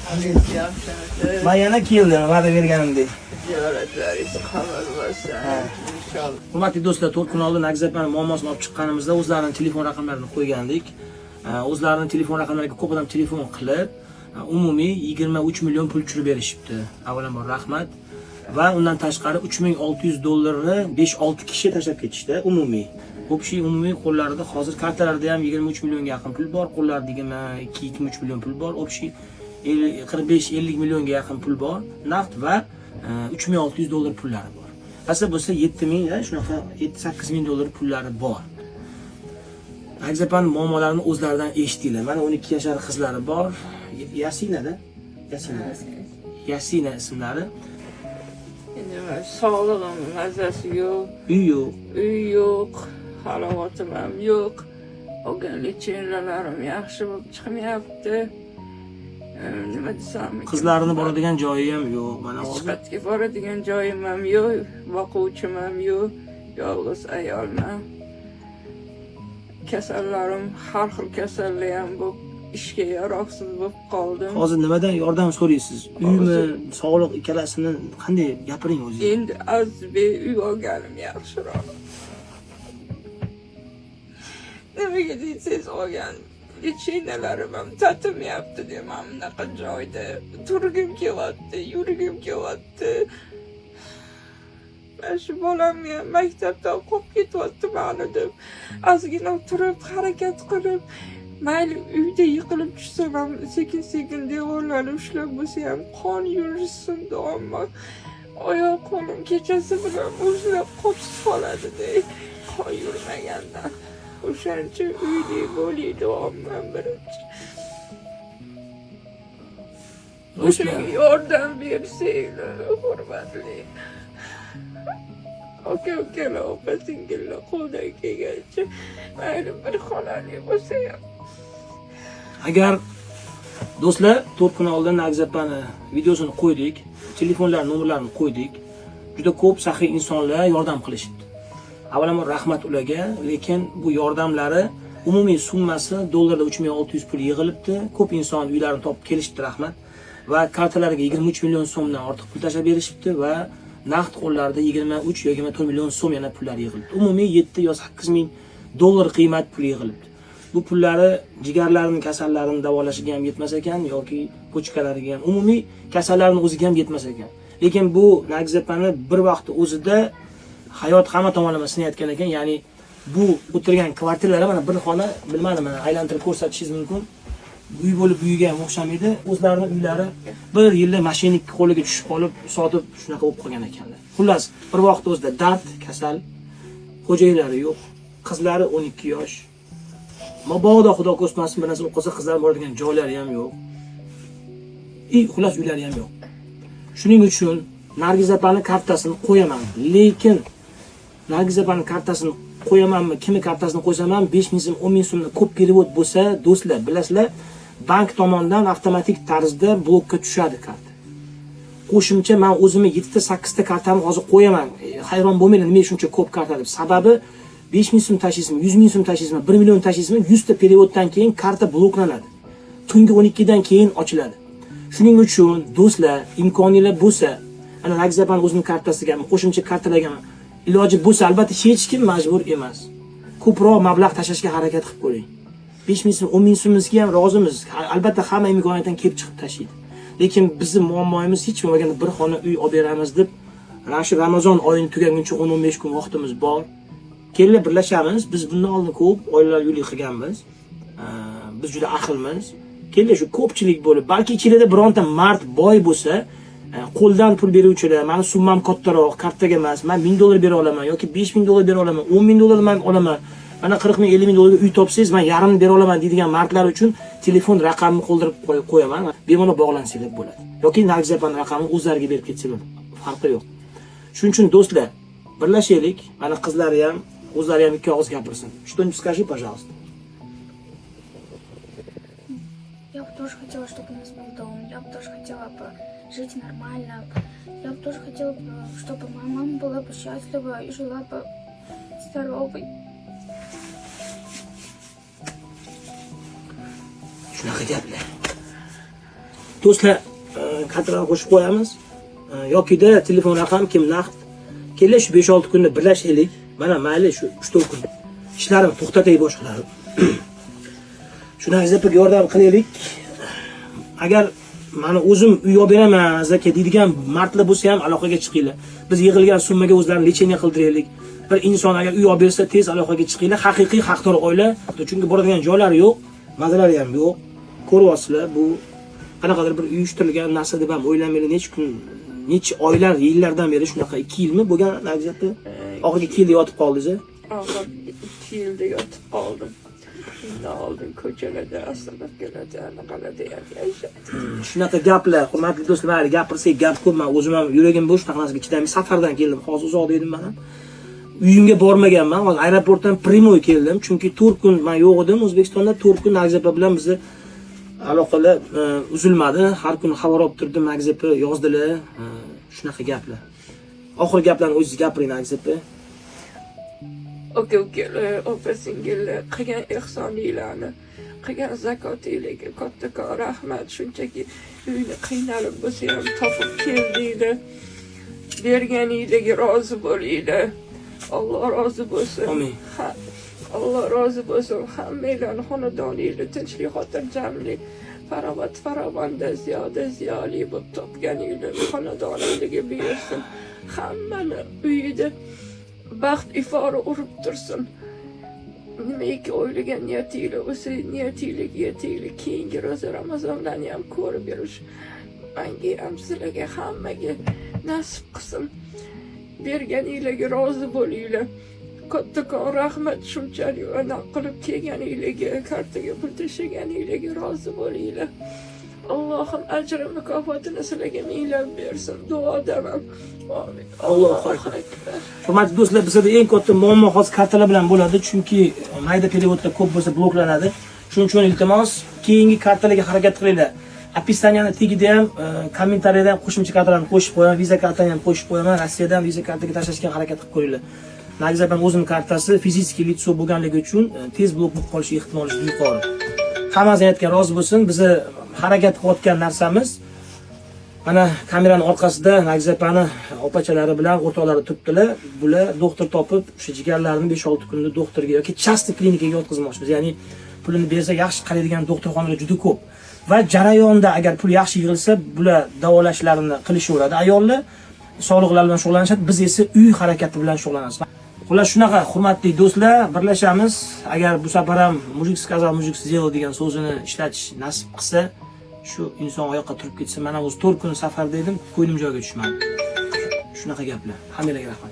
Yaxshimisiz? Man yana keldim, va'da berganimdek. Ziyoratlaringiz qabul bo'lsin. Inshaalloh. Hurmatli do'stlar, 4 kun oldin Nargiz opani muammosini olib chiqqanimizda o'zlarining telefon raqamlarini qo'ygandik. O'zlarining telefon raqamlariga ko'p odam telefon qilib, umumiy 23 million pul tushirib berishibdi. Avvalambor rahmat. Va undan tashqari 3600 dollarni 5-6 kishi tashlab ketishdi umumiy. Общий umumiy qo'llarida hozir kartalarda ham 23 millionga yaqin pul bor, qo'llarida 22-23 million pul bor. Общий 45-50 millionga yaqin pul bor, naqd va 3600 dollar pullari bor. Rosa bo'lsa 7000, shunaqa 7-8 ming dollar pullari bor. Nargiz opani muammolarini o'zlaridan eshitdinglar. Mana 12 yashar qizlari bor. Yasinada? Yasina. Yasina ismlari. Endi man sog'lig'im mazasi yo'q, Uy yo'q. Uy yo'q, halovatim ham yo'q. Olgan лечения larim yaxshi bo'lib chiqmayapti. Nima desam ekan? Qizlarini boradigan joyi ham yo'q. Mana Hech hozir qayerga boradigan joyim ham yo'q, boquvchim ham yo'q, yolg'iz ayolman. Kasallarim har xil kasallar ham bo'lib, ishga yaroqsiz bo'lib qoldim. Hozir nimadan yordam so'raysiz? Uymi, sog'liq, ikkalasini qanday, gapiring o'zingiz. Endi Azizbek, uy olganim yaxshiroq. Nimaga desangiz, olgan лечения larim ham tatimayapti deyman bunaqa joyda. Turgim kelyapti, yurgim kelyapti. Mana shu bolamni ham maktabdan qolib ketyapti mani deb. Ozgina turib, harakat qilib, mayli uyda yiqilib tushsam ham sekin-sekin devorlarni ushlab bo'lsa ham qon yursin deyapman. Oyoq qo'lim kechasi bilan muzlab qotib qoladi-da, qon yurmagandan. O'shaning uchun uyli bo'lay deyapman birinchi. O'shanga yordam bersanglar, hurmatli aka ukalar, opa singillar, qo'ldan kelgancha mayli bir xonali bo'lsa ham. Agar do'stlar, 4 kun oldin Nargiz opani videosini qo'ydik, telefonlar nomerlarini qo'ydik. Juda ko'p saxiy insonlar yordam qilishibdi. Avvalambor rahmat ularga, lekin bu yordamlari umumiy summasi dollarda 3600 pul yig'ilibdi. Ko'p inson uylarini topib kelishibdi, rahmat. Va kartalariga 23 million so'mdan ortiq pul tashlab berishibdi va naqd qo'llarida 23 yoki 24 million so'm yana pullar yig'ilibdi. Umumiy 7 yo 8 ming dollar qiymat pul yig'ilibdi. Bu pullari jigarlarini kasallarini davolashiga ham yetmas ekan yoki pochkalariga ham, umumiy kasallarni o'ziga ham yetmas ekan. Lekin bu Nargiz opani bir vaqt o'zida hayot hamma tomonlama sinayotgan ekan, ya'ni bu o'tirgan kvartiralari, mana bir xona, bilmadim, mana aylantirib ko'rsatishingiz mumkin. Uy bo'lib uyiga ham o'xshamaydi. O'zlarini uylari bir yilda мошенник qo'liga tushib qolib, sotib shunaqa bo'lib qolgan ekanlar. Xullas, bir vaqt o'zida dard, kasal, xo'jayinlari yo'q, qizlari 12 yosh. Mabodo Xudo ko'rsatmasin, bir narsa bo'lib qolsa, qizlar boradigan joylari ham yo'q. И xullas uylari ham yo'q. Shuning uchun Nargiz opani kartasini qo'yaman. Lekin Nargiz opani kartasini qo'yamanmi, kimni kartasini qo'ysam ham 5 ming so'm, 10 ming so'mdan ko'p перевод bo'lsa, do'stlar, bilasizlar, bank tomonidan avtomatik tarzda blokka tushadi karta. Qo'shimcha men o'zimni 7 ta 8 ta kartamni hozir qo'yaman. Hayron bo'lmanglar, nimaga shuncha ko'p karta deb. Sababi 5 ming so'm tashlaysizmi, 100 ming so'm tashlaysizmi, 1 million tashlaysizmi, 100 ta перевод dan keyin karta bloklanadi. Tungi 12 dan keyin ochiladi. Shuning uchun do'stlar, imkoninglar bo'lsa, ana Nargiz opani o'zining kartasiga, qo'shimcha kartalarga iloji bo'lsa, albatta hech kim majbur emas. Ko'proq mablag' tashlashga harakat qilib ko'ring. 5 ming so'm, 10 ming so'mimizga ham rozimiz. Albatta hamma imkoniyatdan kelib chiqib tashlaydi. Lekin bizning muammoimiz hech bo'lmaganda bir xona uy olib beramiz deb, mana shu Ramazon oyini tugaguncha 10-15 kun vaqtimiz bor. Kelinglar, birlashamiz. Biz bundan oldin ko'p oilalar uylik qilganmiz. Biz juda ahilmiz. Kelinglar, shu ko'pchilik bo'lib, balki ichida bironta mard boy bo'lsa, qo'ldan pul beruvchilar, mani summam kattaroq, kartaga emas, man 1000 dollar bera olaman yoki 5000 dollar bera olaman, 10 ming dollar man olaman. Mana 40 ming, 50 ming dollarga uy topsangiz, man yarmini bera olaman deydigan mardlar uchun telefon raqamini qoldirib qo'yaman. Bemalol bog'lansanglar bo'ladi. Yoki Nargiz opani raqamini o'zlariga berib ketsalar, farqi yo'q. Shuning uchun do'stlar, birlashaylik. Mana qizlari ham, o'zlari ham ikki og'iz gapirsin. Что-нибудь скажи, пожалуйста. Я бы тоже хотела, чтобы у нас был дом. Я бы тоже хотела бы жить нормально. Я бы тоже хотела бы, чтобы моя мама была бы счастлива и жила бы здоровой. Shunaqa gaplar. Do'stlar, kartalarni qo'shib qo'yamiz. Yokida telefon raqam, kim naqd kelib shu 5-6 kunda birlashaylik. Mana mayli shu 3-4 kun ishlarimni to'xtatay boshqalarni. Shu Nargiz opaga yordam qilaylik. Agar mani o'zim uy olib beraman aka deydigan mardlar bo'lsa ham aloqaga chiqinglar. Biz yig'ilgan summaga o'zlarini лечение qildiraylik. Bir inson agar uy olib bersa, tez aloqaga chiqinglar. Haqiqiy haqdor oila, chunki boradigan joylari yo'q, mazalari ham yo'q. Ko'ryapsizlar, bu qanaqadir bir uyushtirilgan narsa deb ham o'ylamanglar. Necha kun, necha oylar, yillardan beri shunaqa, 2 yilmi bo'lgan, Nargiz opa? Oxirgi 2 yilda yotib qoldingiz? Oxirgi 2 yilda yotib qoldim. Undan oldin ko'chalarda, остановка larda, anaqalarda ham yashadim. Shunaqa gaplar, hurmatli do'stlar. Mayli, gapirsak gap ko'p. Man o'zim ham yuragim bo'sh, shunaqa narsaga chidamay safardan keldim. Hozir uzoqda edim man ham, uyimga bormaganman. Hozir aeroportdan прямой keldim, chunki 4 kun man yo'q edim O'zbekistonda. 4 kun Nargiz opa bilan bizni aloqalar uzilmadi. Har kuni xabar olib turdim. Nargiz opa yozdilar. Shunaqa gaplar. Oxirgi gaplarni o'zingiz gapiring, Nargiz opa. Aka ukalar, opa singillar, qilgan ehsoninglarni, qilgan zakotinglarga kattakon rahmat. Shunchaki uyni qiynalib bo'lsa ham topib keldinglar, berganinglarga rozi bo'linglar. Alloh rozi bo'lsin. Amin. Ha, Alloh rozi bo'lsin. Hammanglarni xonadoninglar tinchlik, xotirjamlik, farog'at farovonda, ziyoda ziyoli bo'lib topganinglar xonadoninglarga buyursin. Hammani uyida baxt ifori urib tursin. Nimaiki o'ylagan niyatinglar bo'lsa, niyatinglarga yetinglar. Keyingi ro'za Ramazonlarni ham ko'rib yurish manga ham, sizlarga, hammaga nasib qilsin. Berganinglarga rozi bo'linglar. Kattakon rahmat shunchalik anaqa qilib kelganinglarga, kartaga pul tashlaganinglarga rozi bo'linglar. Allohim ajri mukofotini sizlarga minglab bersin. Duodaman. Amin. Allohu akbar. Hurmatli do'stlar, bizada eng katta muammo hozir kartalar bilan bo'ladi, chunki mayda перевод lar ko'p bo'lsa, bloklanadi. Shuning uchun iltimos, keyingi kartalarga harakat qilinglar. Описание ni tagida ham, kommentariyada ham qo'shimcha kartalarni qo'shib qo'yaman, Visa kartani ham qo'shib qo'yaman. Rossiyadan ham Visa kartaga tashlashga harakat qilib ko'ringlar. Nargiz opam o'zini kartasi физический лицо bo'lganligi uchun tez blok bo'lib qolishi ehtimoli juda yuqori. Hammasi aytgan rozi bo'lsin. Bizni harakat qilayotgan narsamiz, mana kamerani orqasida Nargiz opani opachalari bilan o'rtoqlari turibdilar. Bular doktor topib, o'sha jigarlarini 5-6 kunda doktorga yoki частный klinikaga yotqizmoqchimiz. Ya'ni pulini bersa yaxshi qaraydigan doktorxonalar juda ko'p. Va jarayonda agar pul yaxshi yig'ilsa, bular davolashlarini qilishaveradi. Ayollar sog'liqlari bilan shug'ullanishadi, biz esa uy harakati bilan shug'ullanamiz. Xullas shunaqa, hurmatli do'stlar, birlashamiz. Agar bu safar ham "мужик сказал, мужик сделал" degan so'zini ishlatish nasib qilsa, shu inson oyoqqa turib ketsa, mana o'zi 4 kun safarda edim, ko'nglim joyiga tushmadi. Shunaqa gaplar. Hammanglarga rahmat.